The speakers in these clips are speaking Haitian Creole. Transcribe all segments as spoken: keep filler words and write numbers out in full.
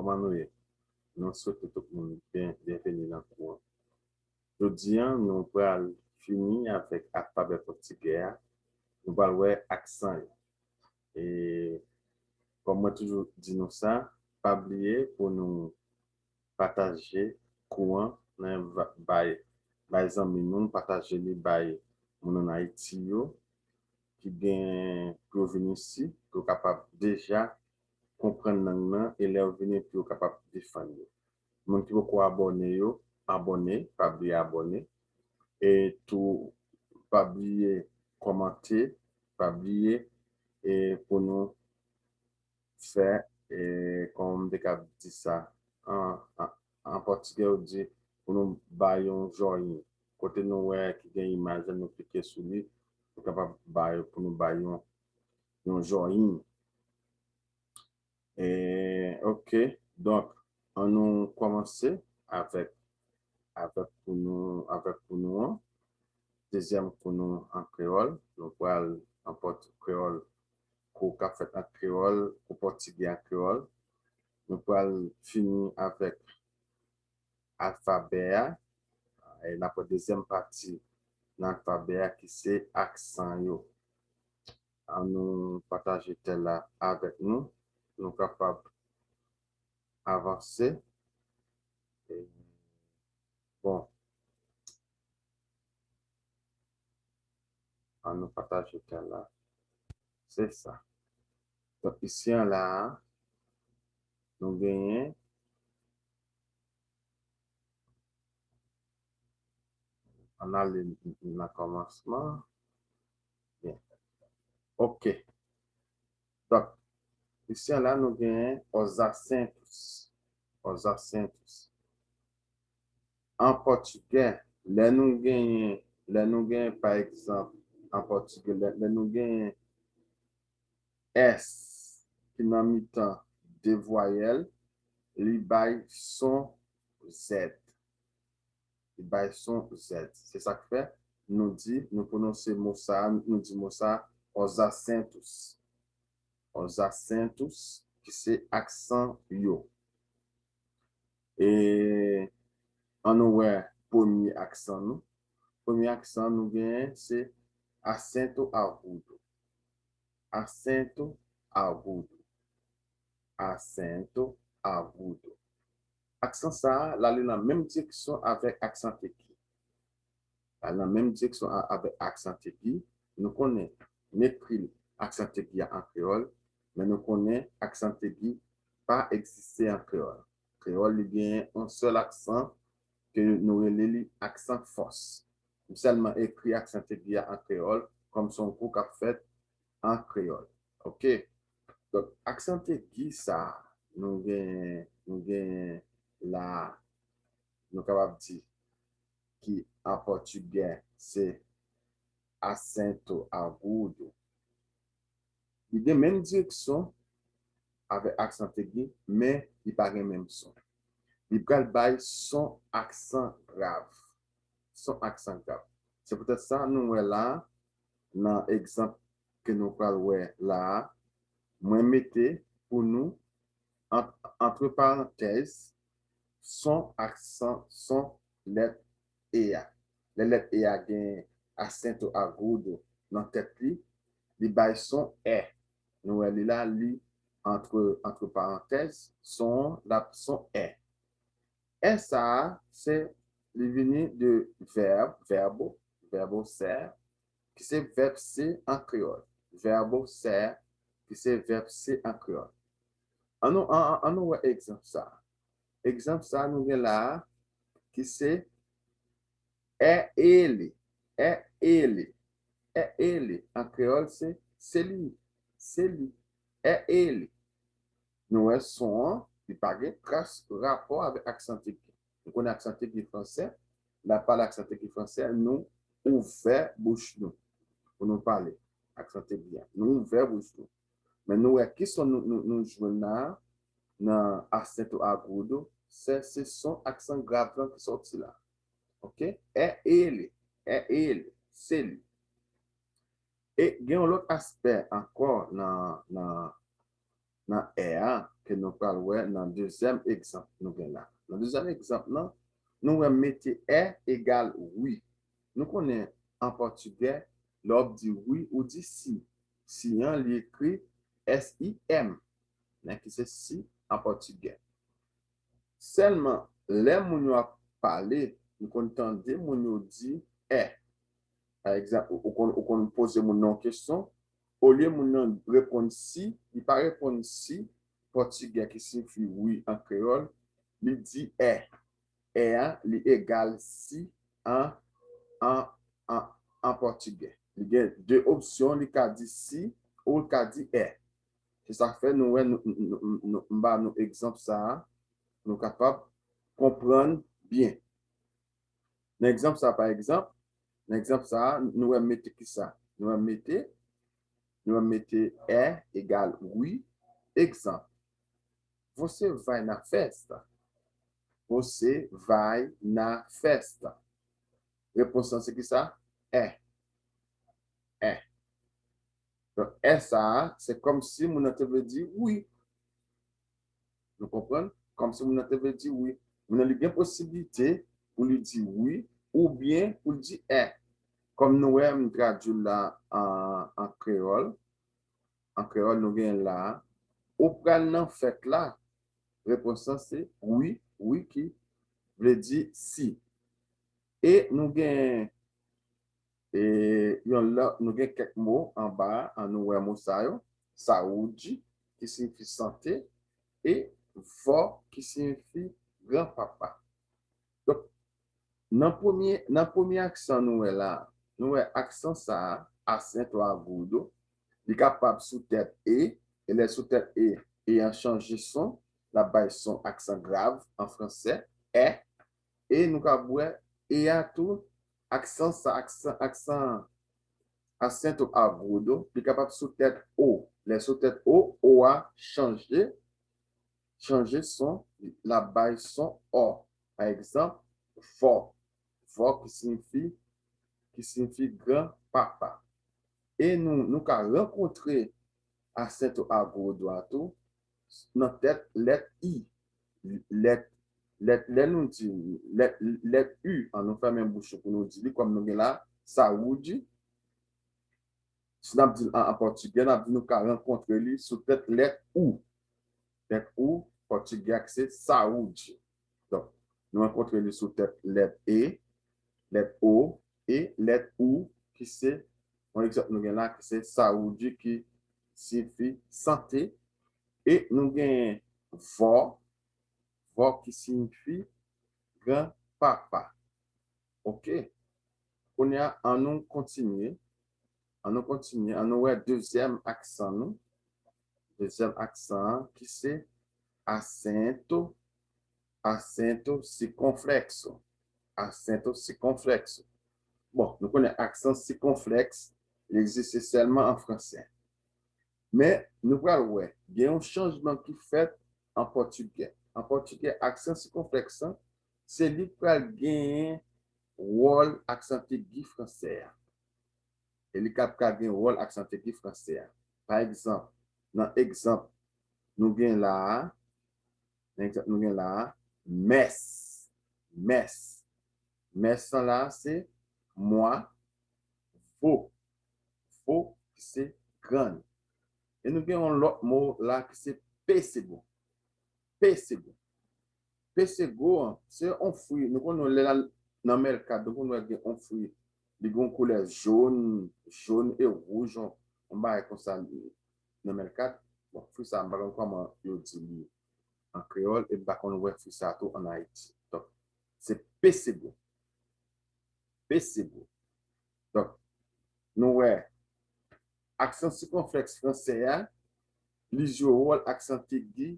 Kòman nou ye? Nou swete tout moun byen, byenveni nan kou an. Jodi a, nou pral fini avèk alfabè pòtigè a. Nou pral wè aksan yo. E kòm mwen toujou di nou sa, pa bliye pou nou pataje kou an, men va- bay, bay zanmi nou, pataje li bay moun ann Ayiti yo ki gen pou yo vin isi, pou yo kapab deja konprann lang nan, e lè yo vini pou yo kapab defann yo. Moun ki poko abòne yo, abòne, pa bliye abòne. E tou, pa bliye kòmante, pa bliye e pou nou fè, e, kòman m te ka di sa, an, an, an pòtigè yo di pou nou bay yon jòyin. Kote nou wè ki gen imaj la, nou klike sou li, nou kapab bay, pou nou bay yon, yon jòyin. E, ok, donk, an nou kòmanse avèk, avèk kou nou, avèk kou nou an. Dezyèm kou nou an kreyòl. Nou pral anpòt kreyòl, kou k ap fèt an kreyòl, kou pòtigè an kreyòl. Nou pral fini avèk alfabè a. E n ap wè dezyèm pati nan alfabè a ki se aksan yo. An nou pataje tè la avèk nou. Nou kapab avanse. E, bon. An nou pataje tè la. Se sa. Donk, isi an la a, nou genyen, an ale nan kòmansman. Byen. Ok. Donk, isi an la, nou genyen os acentos. Os acentos. An pòtigè, lè nou genyen, lè nou genyen, pa egzanp, an pòtigè, lè, lè nou genyen S ki nan mitan de vwayèl, li bay son Z. Li bay son Z. Se sa k fè nou di, nou pwononse mo sa, nou di mo sa, os acentos. Os acentos, ki se aksan yo. E an nou wè premye aksan nou. Premye aksan nou genyen se acento agudo. Acento agudo. Acento agudo. Aksan sa a, l ale nan menm direksyon avèk aksan tegi. L ale nan menm direksyon a- avèk aksan tegi. Nou konnen, m ekri aksan tegi a an kreyòl, men nou konnen aksan tegi pa egziste an kreyòl. Kreyòl, li genyen yon sèl aksan ke nou rele li aksan fòs. M sèlman ekri aksan tegi a an kreyòl, kòm se yon kou k ap fèt an kreyòl. Ok? Donk, aksan tegi sa a, nou gen, nou gen la, nou kapab di, ki an pòtigè, se acento agudo. Li gen menm direksyon avèk aksan tegi, men li pa gen menm son. Li pral bay son aksan grav. Son aksan grav. Se poutèt sa, nou wè la, nan egzanp ke nou pral wè la a, mwen mete pou nou, ant, antre parantèz, son aksan, son lèt E a. Lè lèt E a gen acento agudo nan tèt li, li bay son è. Nou wè li la, li antre, antre parantèz, son an, l ap son è. È sa a, se, li vini de vèb, verbo, verbo ser, ki se vèb se an kreyòl. Verbo ser, ki se vèb se an kreyòl. An nou, an, an, an nou wè egzanp sa a. Egzanp sa a nou gen la a, ki se é ele, é ele, é ele. An kreyòl, se, se li, se li. É ele. Nou wè son an, li pa gen kras rapò avèk aksan tegi. Nou konnen aksan tegi fransè, lè n ap pale aksan tegi fransè, nou ouvè bouch nou pou nou pale aksan tegi a. Nou ouvè bouch nou. Men nou wè ki son nou, nou, nou jwenn la, nan acento agudo, se, se son aksan grav lan ki sòti la. Ok? É ele, é ele, se li. E gen yon lòt aspè ankò nan, nan, nan è a, ke nou pral wè nan dezyèm egzanp nou gen la. Nan dezyèm egzanp lan, nou wè mete è egal wi. Nou konnen an pòtigè, lè w ap di wi, ou di si. Si an, li ekri S I M, men ki se si an pòtigè. Sèlman, lè moun yo ap pale, nou konn tande moun yo di è. Pa egzanp, ou, ou konn, ou konn poze moun nan yon kesyon, olye moun nan reponn si, li pa reponn si, pòtigè ki siyifi wi an kreyòl, li di è. È a, li egal si an, an, an, an pòtigè. Li gen de opsyon, li ka di si ou li ka di è. Se sa k fè nou wè, nou, nou, nou, nou, m ba nou egzanp sa a, nou kapab konprann byen. Nan egzanp sa a, pa egzanp, nan egzanp sa a, nou wè mete ki sa? Nou wè mete, nou wè mete è egal wi, egzanp. Você vai na festa? Você vai na festa? Repons lan se ki sa? È. È. Donk, è sa a, se kòmsi moun nan te vle di wi. Nou konprann? Kòmsi moun nan te vle di wi. Moun nan li gen posiblite pou li di wi oubyen pou li di è. Kòm nou wè, m tradui l la an, an kreyòl. An kreyòl, nou gen la, ou pral nan fèt la? Repons lan se wi, wi ki vle di si. E nou gen, e, yon lòt, nou gen kèk mo anba a, ann nou wè mo sa yo. Saúde, ki siyifi sante, e vó, ki siyifi granpapa. Donk, nan premye, nan premye aksan nou wè la, nou wè aksan sa a, acento agudo, li kapab sou tèt e, e lè sou tèt e, e an chanje son, l ap bay son aksan grav an fransè, è, e nou ka wè e a tou, aksan sa, aksan, aksan acento agudo, li kapab sou tèt o. Lè sou tèt o, o a chanje, chanje son, l ap bay son ò. Pa egzanp, vó. Vó ki siyifi, ki siyifi granpapa. E nou, nou ka rankontre acento agudo a tou nan tèt lèt i. Lèt, lèt, lè nou di lèt, lèt u, ann nou fèmen bouch nou pou nou di li, kòm nou gen la, saúde. Si n ap di l an, an pòtigè, n ap di nou ka rankontre li sou tèt lèt u. Lèt u, pòtigè a ki se saúde. Donk, nou rankontre li sou tèt lèt e, lèt o, e lèt u, ki se, yon egzanp nou gen la, ki se saúde, ki siyifi sante. E nou gen vó, vó ki siyifi granpapa. Oke. Kounye a, ann nou kontinye. Ann nou kontinye. Ann nou wè dezyèm aksan nou. Dezyèm aksan an, ki se asento, asento sikonflekso. Asento sikonflekso. Bon, nou konnen aksan sikonflèks, li egziste sèlman an fransè. Men, nou pral wè, gen yon chanjman ki fèt an pòtigè. An pòtigè, aksan sikonflèks lan, se li k pral genyen wòl aksan egi fransè a. E li k ap ka gen wòl aksan egi fransè a. Pa egzanp, nan egzanp nou gen la a, nan egzanp nou gen la a, mès. Mès. Mès lan la a se mwa, vo. Vo ki se grann. E nou gen yon lòt mo la ki se pesego. Pesego. Pesego an, se yon fwi. Nou konn wè lè l al nan mèkat, nou konn wè gen yon fwi. Li gen yon koulè jòn, jòn e wouj, yon, yon bagay konsa nan mèkat. Bon, fwi sa, m pa konn kòman yo di li an kreyòl, e m pa konn wè fwi sa tou ann Ayiti. Donk, se pesego. Pesego. Donk, nou wè, aksan sikonflèks fransè a, li jwe wòl aksan egi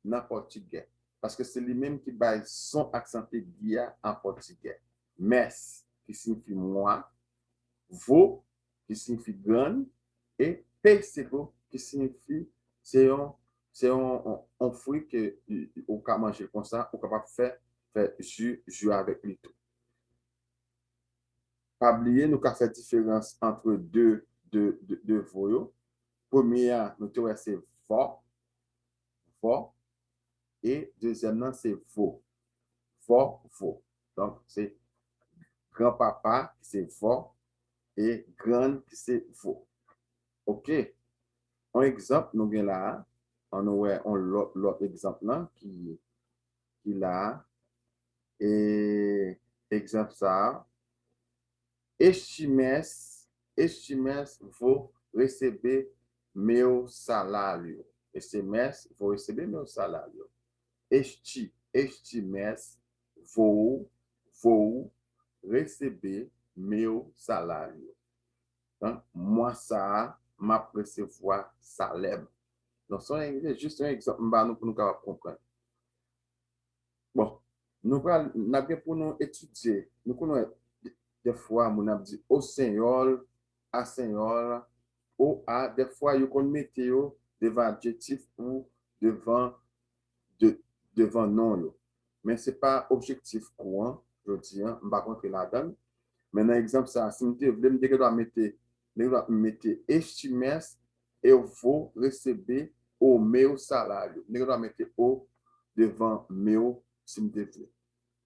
nan pòtigè. Paske se li menm ki bay son aksan egi a an pòtigè. Mès, ki siyifi mwa, vo, ki siyifi grann, e pesego, ki siyifi, se yon, se yon, yon, yon fwi ke ou ka manje konsa, ou kapab fè, fè ji, ji avèk li tou. Pa bliye, nou ka fè diferans ant de, de, de, de vo yo. Premye a, nou te wè se vò. vò, e dezyèm nan se vo. Vò, vo. Donk, se granpapa ki se vò, e grann ki se vo. Ok. Yon egzanp nou gen la a. Ann nou wè yon lòt, lòt egzanp lan ki, ki la a. E egzanp sa a, Estimes, estimes vou resebe meu salário. Estimes vou resebe meu salário. Esti, estimes vou, vou resebe meu salário. Donk, mwa sa a, m ap resevwa salè m. Donk, se yon, se jis yon egzanp m ba nou pou nou kapab konprann. Bon, nou pral, n ap gen pou nou etidye. Nou konn wè, de, defwa, moun ap di o senhor, a senhora, o a, defwa, yo konn mete yo devan adjektif ou devan, de, devan non yo. Men se pa objektif kou an, jodi an, m pa kontre ladan l. Men nan egzanp sa a, si m te vle, m te gen dwa mete, m te gen dwa mete estimes eu vou resebe o meu salário. M te gen dwa mete o devan meu si m te vle.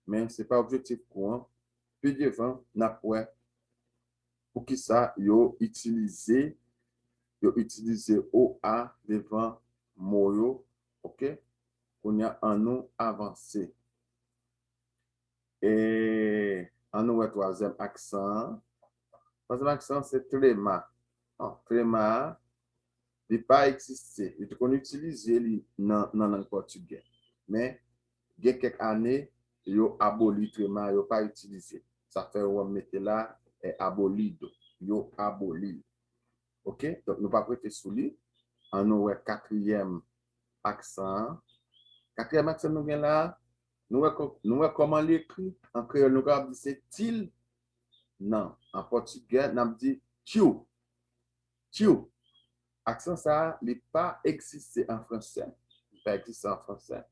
Men se pa objektif kou an. Pi devan, n ap wè poukisa yo itilize, yo itilize o a devan mo yo. Ok? Kounye a, ann nou avanse. E ann nou wè twazyèm aksan an. Twazyèm aksan an se trema. Bon, trema a, li pa egziste. Yo te konn itilize li nan, nan lang pòtigè. Men, gen kèk ane, yo aboli trema a, yo pa itilize. Sa fè yo wè m mete la, é abolido. Yo aboli l. Ok? Donk, nou p ap rete sou li. Ann nou wè katriyèm aksan an. Katriyèm aksan nou gen la a, nou wè, kò- nou wè kòman li ekri. An kreyòl, nou kapab di se til. Nan, an pòtigè, n ap di tio. Tio. Aksan sa a, li pa egziste an fransè. Li pa egziste an fransè.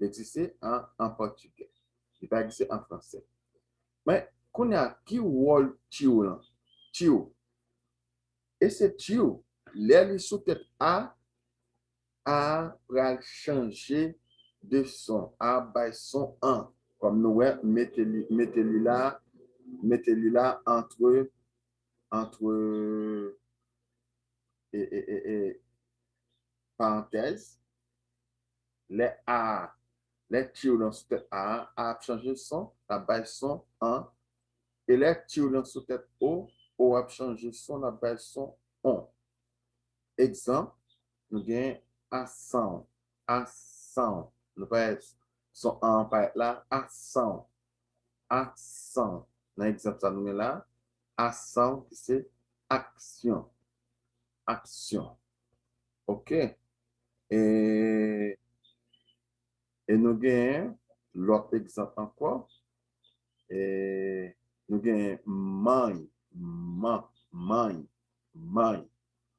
Li egziste an, an pòtigè. Li pa egziste an fransè. Men, kounye a, ki wòl tio lan? Tio. E se tio. Lè li sou tèt a, a pral chanje de son. A bay son an. Kòm nou wè, mete li, mete li la, mete li la antre, antre, e, e, e, e, parantèz. Lè a, lè tio lan sou tèt a, a ap chanje son, l ap bay son an. E lè tio lan sou tèt o, o ap chanje son, l ap bay son on. Egzanp, nou gen ação, ação. Nou pa wè son an parèt la, ação, ação. Nan egzanp sa nou gen la, ação ki se aksyon, aksyon. Ok? E, e nou gen lòt egzanp ankò. E nou gen mãe, man, mãe, mãe,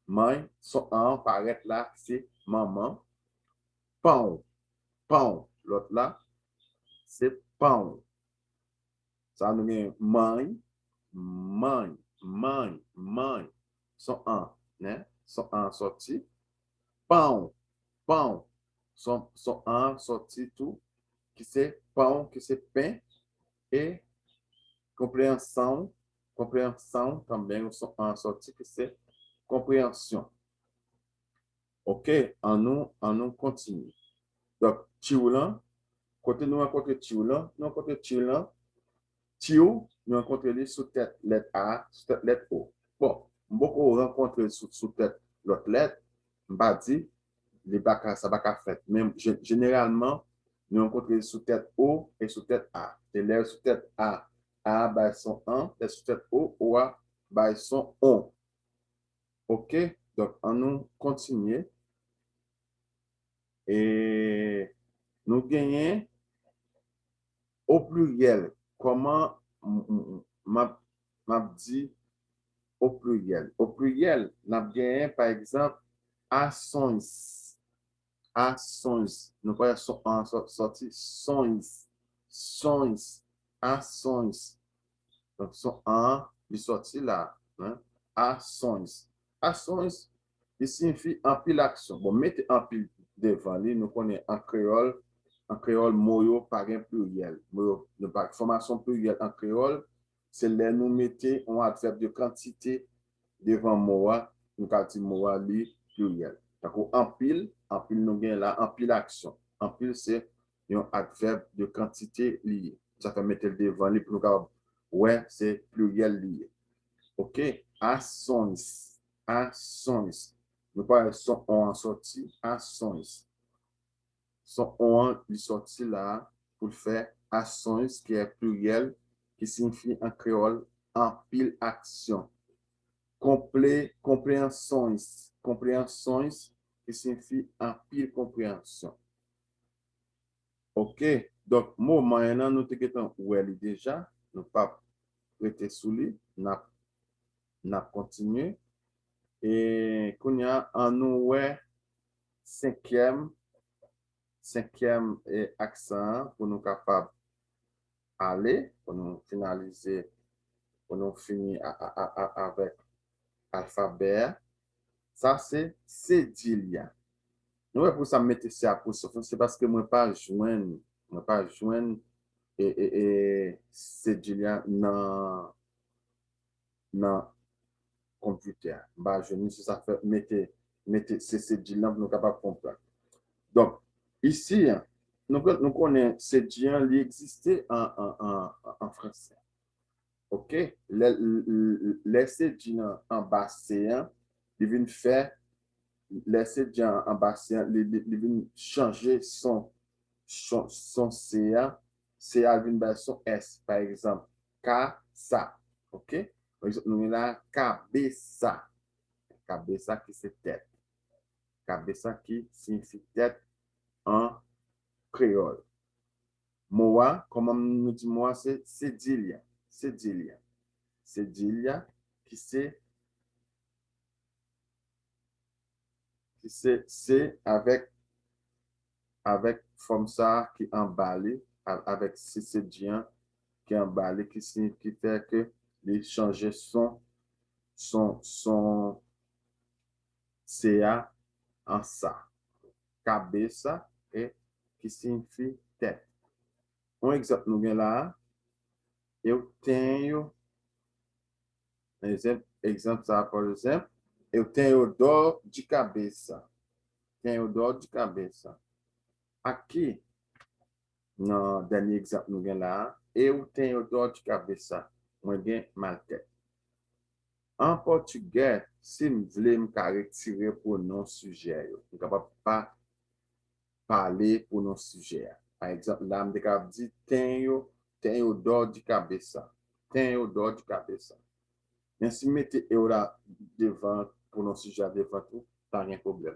mãe. Son an parèt la, se manman. Pão, pão. Lòt la, se pão. Sa nou gen mãe, mãe, mãe, mãe. Son an, né? Son an sòti. Pão, pão. Son, son an sòti tou, ki se pão, ki se pen. E compreensão, compreensão também, son an sòti, ki se compreensão. Ok, ann nou, ann nou kontinye. Donk, tio lan, kote nou rankontre tio lan? Nou rankontre tio lan, tio, nou rankontre li sou tèt lèt A, sou tèt lèt O. Bon, m poko rankontre l sou, sou tèt lòt lèt, m pa di, li pa ka, sa pa ka fèt. Men je-, jeneralman, nou rankontre li sou tèt O e sou tèt A. E lè l sou tèt A, A bay son an, lè l sou tèt O, O a bay son on. Ok, donk ann nou kontinye. E nou genyen o pliryèl. Kòman m, m, m, m ap, m ap di o pliryèl? O pliryèl, n ap genyen, pa egzanp, ações. Ações. Nou pa wè son an sò-, sòti. Ações. Ações. Ações. Donk, son an, li sòti la. Hein? Ações. Ações, li siyifi anpil aksyon. Bon, mete anpil, devan li. Nou konnen an kreyòl, an kreyòl, mo yo pa gen pliryèl. Mo yo, nou pa, fòmasyon pliryèl an kreyòl, se lè nou mete yon advèb de kantite devan mo a, nou ka di mo a li pliryèl. Tankou anpil, anpil nou gen la, anpil aksyon. Anpil se yon advèb de kantite li ye. Sa fè mete l devan li pou nou kapab wè se pliryèl li ye. Oke? Asons, asons. Nou pa wè son on an sòti, asons. Son on an li sòti la pou l fè asons ki e pliryèl, ki siyifi an kreyòl anpil aksyon. Konple, konpreyansons, konpreyansons ki siyifi anpil konpreyansyon. Oke, donk mo manyen nan nou te gentan wè li deja, nou p ap rete sou li, n ap n ap kontinye. E kounye a, an nou wè senkyèm, senkyèm e, aksan an pou nou kapab ale, pou nou finalize, pou nou fini a, a, a, a, avèk alfabè a. Sa se sedilya. Nou wè pou sa m mete se apostwòf lan, se paske mwen pa jwenn, mwen pa jwenn e, e, e, sedilya nan nan konpitè a. M pa jwenn li, se sa fè mete, mete se sedil lan pou nou kapab konprann. Donk, isi, nou, nou konnen sedil an, li egziste an, an, an, an fransè. Oke? Lè, lè sedil an anba se an, li vin fè, lè sedil an anba se an, li, li, li vin chanje son, son, son se a, se a vin bay son S. Pa egzanp, ka, sa. Oke? Pa egzanp, nou gen la, kabesa. Kabesa ki se tèt. Kabesa ki siyifi tèt an kreyòl. Mo a, kòman nou di mo a, se sedilya. Sedilya. Sedilya ki se ki se, se avèk, avèk fòm sa a ki anba li, a, avèk se, se di an ki anba li, ki si, ki fè ke li chanje son, son, son se a an sa. Kabesa, e ki siyifi tèt. Yon egzanp nou gen la a, eu tenho, egzanp, egzanp sa a, pa egzanp, eu tenho dor de cabeça. Tenho dor de cabeça. Aqui, nan dènye egzanp nou gen la a, eu tenho dor de cabeça. Mwen gen maltèt. An pòtigè, si m vle, m ka retire pwonon sijè yo. M kapab pa pale pwonon sijè a. Pa egzanp, la, m te kapab di, tenho, tenho dor de cabeça. Tenho dor de cabeça. Men si m mete eu la devan, pwonon sijè a devan tou, pa gen pwoblèm.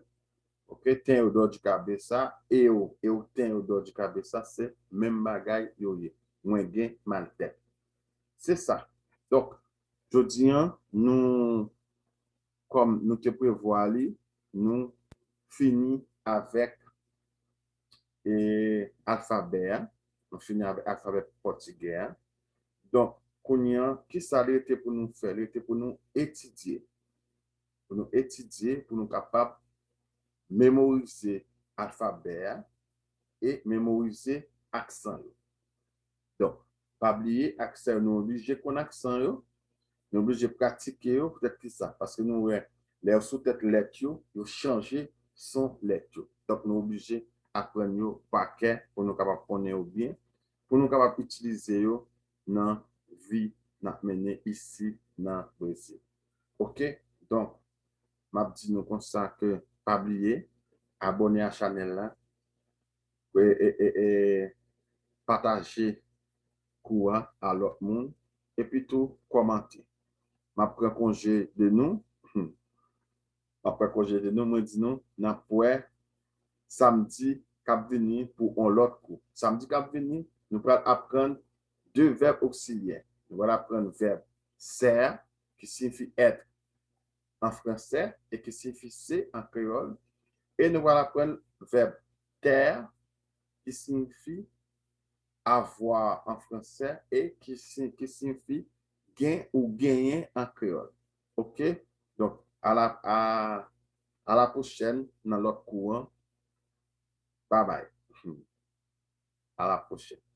Oke, tenho dor de cabeça, eu, eu tenho dor de cabeça, se menm bagay yo ye. Mwen gen maltèt. Se sa. Donk, jodi a, nou, kòm nou te prevwa li, nou fini avèk, e, alfabè a. Nou fini avèk alfabè pòtigè a. Donk, kounye a, kisa li rete pou nou fè? Li rete pou nou etidye. Pou nou etidye, pou nou kapab memorize alfabè a e memorize aksan yo. Donk, pa bliye, aksan yo, nou oblije konn aksan yo, nou oblije pratike yo. Poutèt ki sa? Paske nou wè, lè yo sou tèt lèt yo, yo chanje son lèt yo. Donk, nou oblije aprann yo pa kè pou nou kapab konnen yo byen, pou nou kapab itilize yo nan vi n ap mennen isi nan Brezil. Oke? Donk, m ap di nou konsa ke pa bliye, abòne a chanèl la, e, e, e, e, pataje kou a a lòt moun, epi tou kòmante. M ap pran konje de nou. M ap pran konje de nou, mwen di nou, n ap wè samdi k ap vini pou yon lòt kou. Samdi k ap vini, nou pral aprann de vèb oksilyè. Nou pral aprann vèb ser, ki siyifi être an fransè e ki siyifi se an kreyòl. E nou pral aprann vèb ter, ki siyifi avoir an fransè e ki si, ki siyifi gen ou genyen an kreyòl. Oke? Donk, a la, a, a la pwochèn nan lòt kou an. Bye bye. À la prochaine.